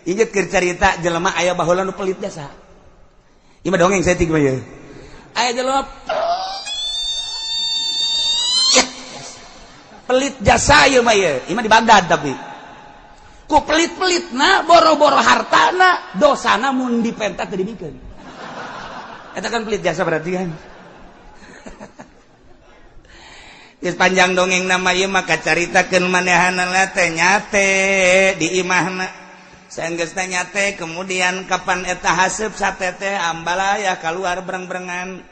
Inget keur carita jelema aya baheula nu pelit jasa. Ieu mah dongeng saeutik mah ieu. Aya jelema pelit. Pelit jasa ieu mah ieu. Ieu mah di Baghdad tapi. Ku pelit-pelitna boro-boro hartana dosana mun dipenta teu dibikeun. Eta kan pelit jasa berarti kan. Geus panjang dongeng nama ieu maka caritakeun manehanana teh nyate di imahna. Saenggeusna nyate kemudian kapan eta haseup sate teh ambalaya kaluar breng-brengan.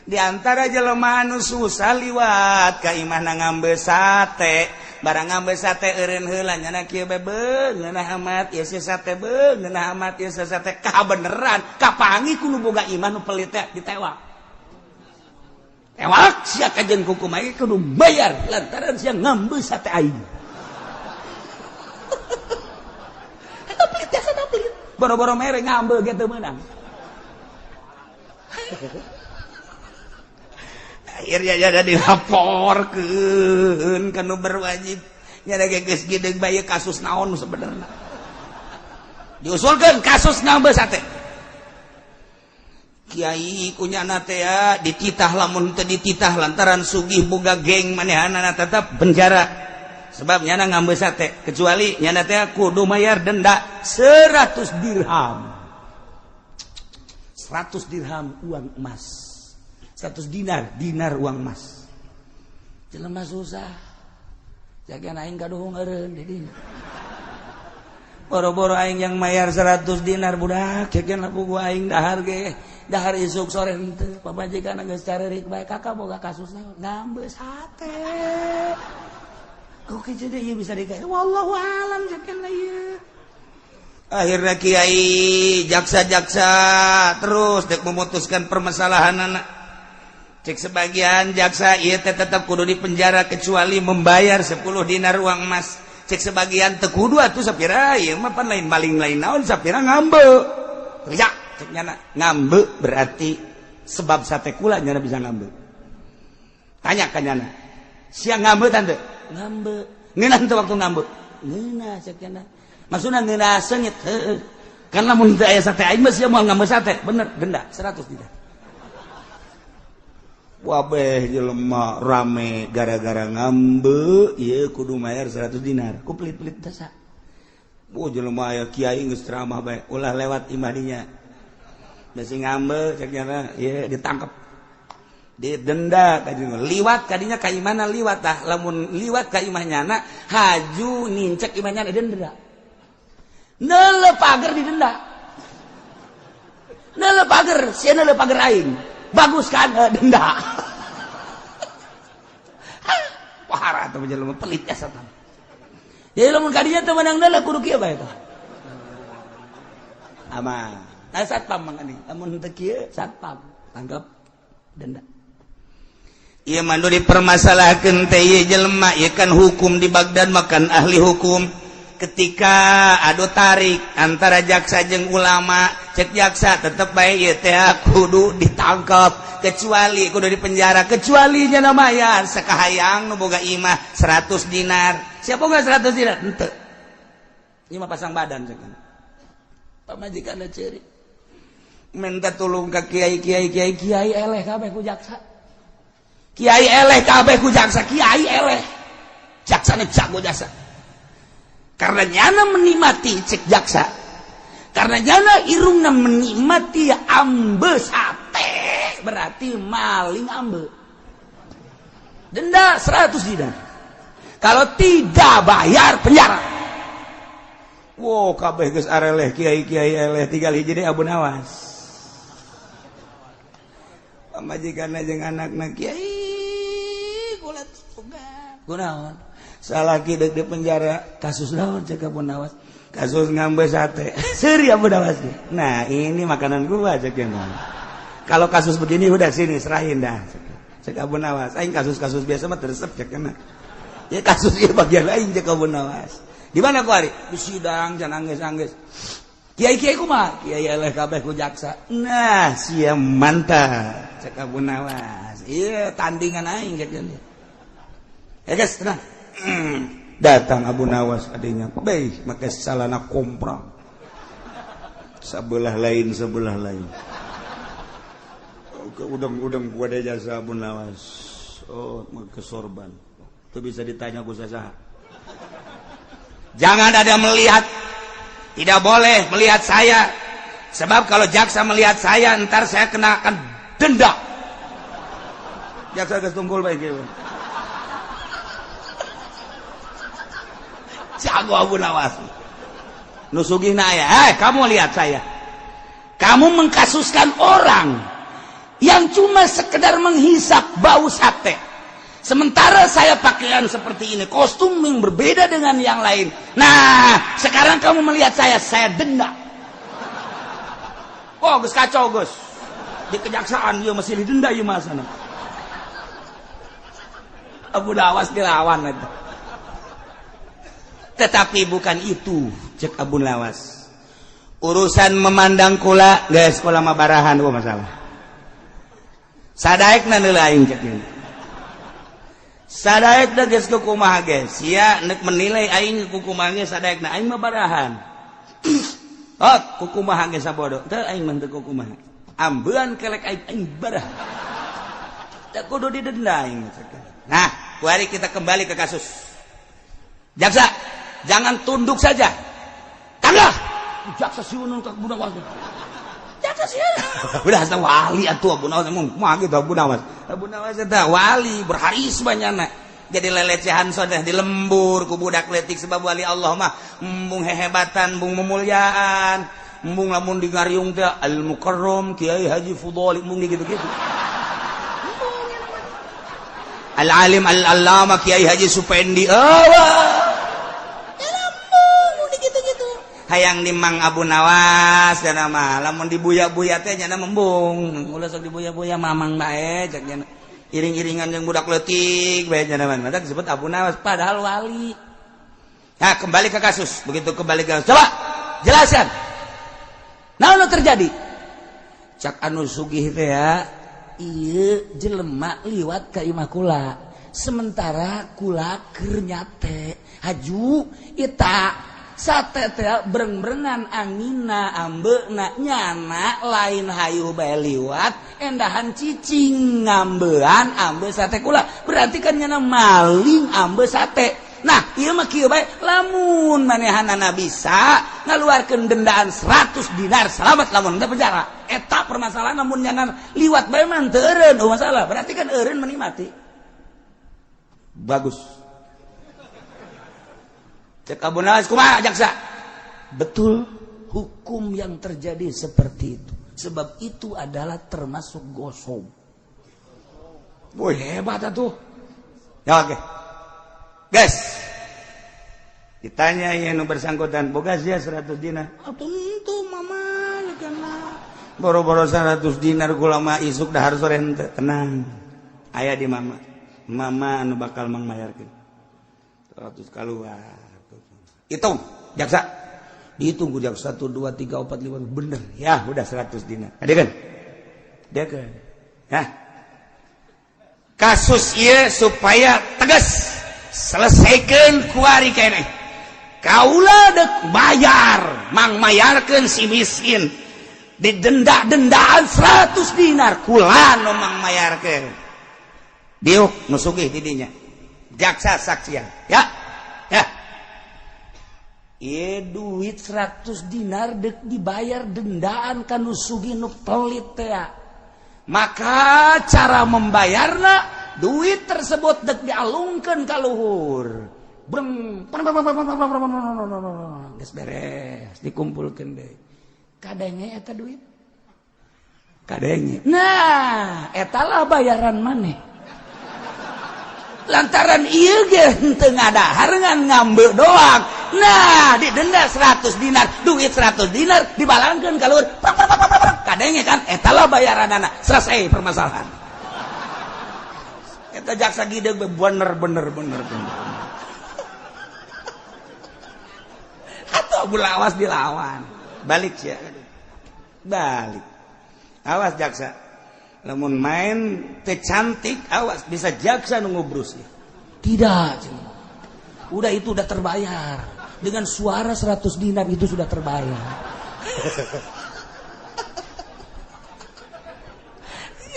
Di antara jelema anu susah liwat ka imahna ngambil sate, barang ngambil sate eureun heula nyana kieu bae beung ngeunah amat ieu sate beung ngeunah amat ieu sate kabeneran kapangi ku nu boga imah nu pelit teh ditewak. Tewak sia kajen kuku mah kudu bayar lantaran sia ngambil sate aing. Eta pelit jasa pelit. Boro-boro mere ngambil ge teu meunang. Akhirnya jadi dilaporkeun ka nu berwajib. Nya ge geus geudeung bae kasus naon sebenarnya. Diusulkeun kasus ngambil sate. Kiai kunyana teh dititah lamun teu dititah lantaran sugih boga geng manehanana tetap penjara sebab nyana ngambil sate kecuali nyana teh kudu mayar denda 100 dirham. 100 dirham uang emas, 100 dinar, dinar uang emas. Jelema susah jaga aing kaduhung eureun di dinya. Boro-boro aing yang mayar 100 dinar budak cekeun lapu gua aing dahar ge dahar isuk sore henteu pamajikan geus carerik bae kakak boga kasus naon ngambil sate. Oke jadi ieu bisa dikae wallahu alam cekeun ieu. Akhirnya kiai jaksa-jaksa terus dek memutuskan permasalahan anak. Cek sebagian jaksa ieu teh tetap kudu dipenjara kecuali membayar 10 dinar uang emas. Cek sebagian teu kudu atuh sapira ieu mah pan lain maling lain naon sapira ngambe. Ya cek nyana ngambe berarti sebab sate kula nyana bisa ngambe. Tanya ka nyana. Sia ngambe tante? Ngambe. Ngeunah teu waktu ngambe? Ngeunah cek nyana. Maksudna ngeunah seungit heueuh. Karena mun teu aya sate aing mah sia moal ngambe sate. Bener denda 100 dinar. Wabeh jelema rame gara-gara ngambe ieu kudu mayar 100 dinar. Ku pelit-pelit dasa. Bu jelema aya kiai geus ceramah bae ulah lewat imah dinya. Bisi ngambe cek nyana ieu ditangkep. Didenda kadinya. Liwat kadinya ka imahna liwat tah lamun liwat ka imah nyana haju nincek imah nyana denda. Neuleuh pager didenda. Neuleuh pager sia neuleuh pager aing. Bagus kan denda. Wahara atau jelema pelit ya satan. Jadi lamun kadinya teu meunang deuleuh kudu kieu bae tah. Aman. Nah satpam mang ani, lamun teu kieu satpam tangkap denda. Ieu mah nu dipermasalahkeun teh ieu jelema ieu kan hukum di Baghdad makan ahli hukum. Ketika adu tarik antara jaksa jeung ulama, cek jaksa tetep bae ieu teh kudu ditangkap kecuali kudu dipenjara kecuali nya mayar sakahayang nu boga imah 100 dinar. Siapa boga 100 dinar? Henteu. Ieu mah pasang badan cek. Pamajikan ceurik. Minta tulung ka kiai kiai kiai kiai eleh kabeh ku jaksa. Kiai eleh kabeh ku jaksa, kiai eleh. Jaksana jago jasa. Karena nyana menikmati cek jaksa. Karena nyana irungna menikmati ambe sate berarti maling ambe. Denda 100 dinar. Kalau tidak bayar penjara. Wow, kabeh geus areleh kiai-kiai eleh tinggal hiji deui Abu Nawas. Pamajikanna jeung anakna kiai kula tugas. Kunaon? Salaki dek di penjara kasus naon cek Abu Nawas. Kasus ngambe sate. Seuri Abu Nawas. Nah, ini makanan gua cek. Kalau kasus begini udah sini serahin dah. Cek Abu Nawas. Aing kasus-kasus biasa mah teresep cek mah. Ya kasus ieu bagian lain cek Abu Nawas. Di mana ku ari? Di sidang jangan angges-angges. Kiai-kiai kumaha? Kiai eleh kabeh ku jaksa. Nah, sia mantap cek Abu Nawas. Iya tandingan aing cek. Ya guys, tenang. Datang Abu Nawas adanya, baik make salana komprang. Sebelah lain, sebelah lain. Udang-udang gua ada jasa Abu Nawas. Oh, ke sorban. Itu bisa ditanya ku saha. Jangan ada melihat. Tidak boleh melihat saya. Sebab kalau jaksa melihat saya, ntar saya kenakan denda. Jaksa geus tunggul bae kieu. Jago Abu Nawas. Nu sugihna aya, kamu lihat saya. Kamu mengkasuskan orang yang cuma sekedar menghisap bau sate. Sementara saya pakaian seperti ini, kostum yang berbeda dengan yang lain. Nah, sekarang kamu melihat saya denda. Oh, geus kacau, geus. Di kejaksaan ieu masih didenda ieu mah sana. Abu Nawas dilawan eta. Tetapi bukan itu, cek Abu Nawas. Urusan memandang kula, geus kula mah barahan eueuh masalah. Sadaekna heula aing cek ieu. Sadaekna geus kukumaha ge, sia nek menilai aing kukumaha ge sadaekna aing mah barahan. Oh, kukumaha ge sabodo. Teu aing mah teu kukumaha. Ambean kelek aing aing barahan. Teu kudu didenda aing. Nah, mari kita kembali ke kasus. Jaksa, jangan tunduk saja. Tangga. Jaksa siunun ka Abu Nawas. Jaksa sieun. Udah asa wali atuh Abu Nawas mun kumaha kitu Abu Nawas. Abu Nawas eta wali berharisma nyana. Jadi lelecehan sodah di lembur ku budak letik sebab wali Allah mah embung hehebatan, embung memuliaan, embung lamun di ngariung teh Al Mukarram Kiai Haji Fudhali embung gitu-gitu. Al Alim Al Allama Kiai Haji Supendi. Oh. Hayang dimang Abu Nawas dan mah lamun dibuya-buya teh nyana membung ulah sok dibuya-buya mamang bae cek nyana iring-iringan yang budak leutik bae nyana mah mata disebut Abu Nawas padahal wali. Nah, kembali ke kasus. Begitu kembali ke kasus, coba jelaskan naon nu terjadi. Cak anu sugih teh ya, ieu jelema liwat ka imah kula sementara kula keur nyate haju eta sate teh breng-brengan angina ambeuna nyana lain hayu bae liwat endahan cicing ngambean ambe sate kula berarti kan nyana maling ambe sate. Nah ieu mah kieu bae lamun manehanana bisa ngaluarkeun dendaan 100 dinar selamat lamun teu penjara eta permasalahan lamun nyana liwat bae mah teu eureun oh masalah berarti kan eureun meni mati. Bagus. Cek Abu Nawas kumaha jaksa? Betul, hukum yang terjadi seperti itu. Sebab itu adalah termasuk gosong. Woi hebat atuh. Ya oke. Guys. Ditanya yang nu bersangkutan, boga sia 100 dinar. Ah tentu mama kana. Boro-boro 100 dinar kula mah isuk dahar sore henteu. Tenang. Aya di mama. Mama anu bakal mangmayarkeun. 100 kaluar. Hitung, jaksa. Dihitung ku jaksa 1 2 3 4 5 bener. Ya, udah 100 dinar. Ada kan? Dia kan. Nah. Kasus ieu supaya tegas selesaikan kuari keneh. Kaula dek bayar, mang mayarkeun si miskin. Didenda-dendaan 100 dinar kula nu mang mayarkeun. Diuk nu sugih di dinya. Jaksa saksian. Ya. Ya. Ieu duit 100 dinar dek dibayar dendaan kanu sugih nu pelit teh. Maka cara membayarna duit tersebut dek dialungkeun ka luhur. Breng geus beres dikumpulkeun deui. Kadenge eta duit? Kadenge. Nah, eta lah bayaran maneh. Lantaran ieu ge henteu ngadahar ngan ngambil doang. Nah, didenda 100 dinar, duit 100 dinar dibalangkeun ka luhur. Kadenge kan eta lah bayaranana. Selesai permasalahan. Eta jaksa gideg bener bener bener bener. Atau Abu Lawas dilawan. Balik sia. Balik. Awas jaksa. Lamun main teh cantik awas bisa jaksa nu ngubrus. Tidak, udah itu udah terbayar. Dengan suara 100 dinar itu sudah terbayar.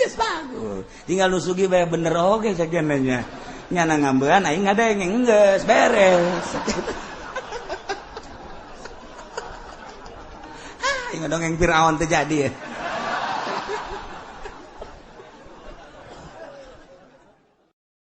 Yes, bagus. Tinggal nu sugih bae bener oge sagenanya. Nyana ngambean aing ngadengeng geus beres. Ah, aing dongeng Firaun teu jadi ya.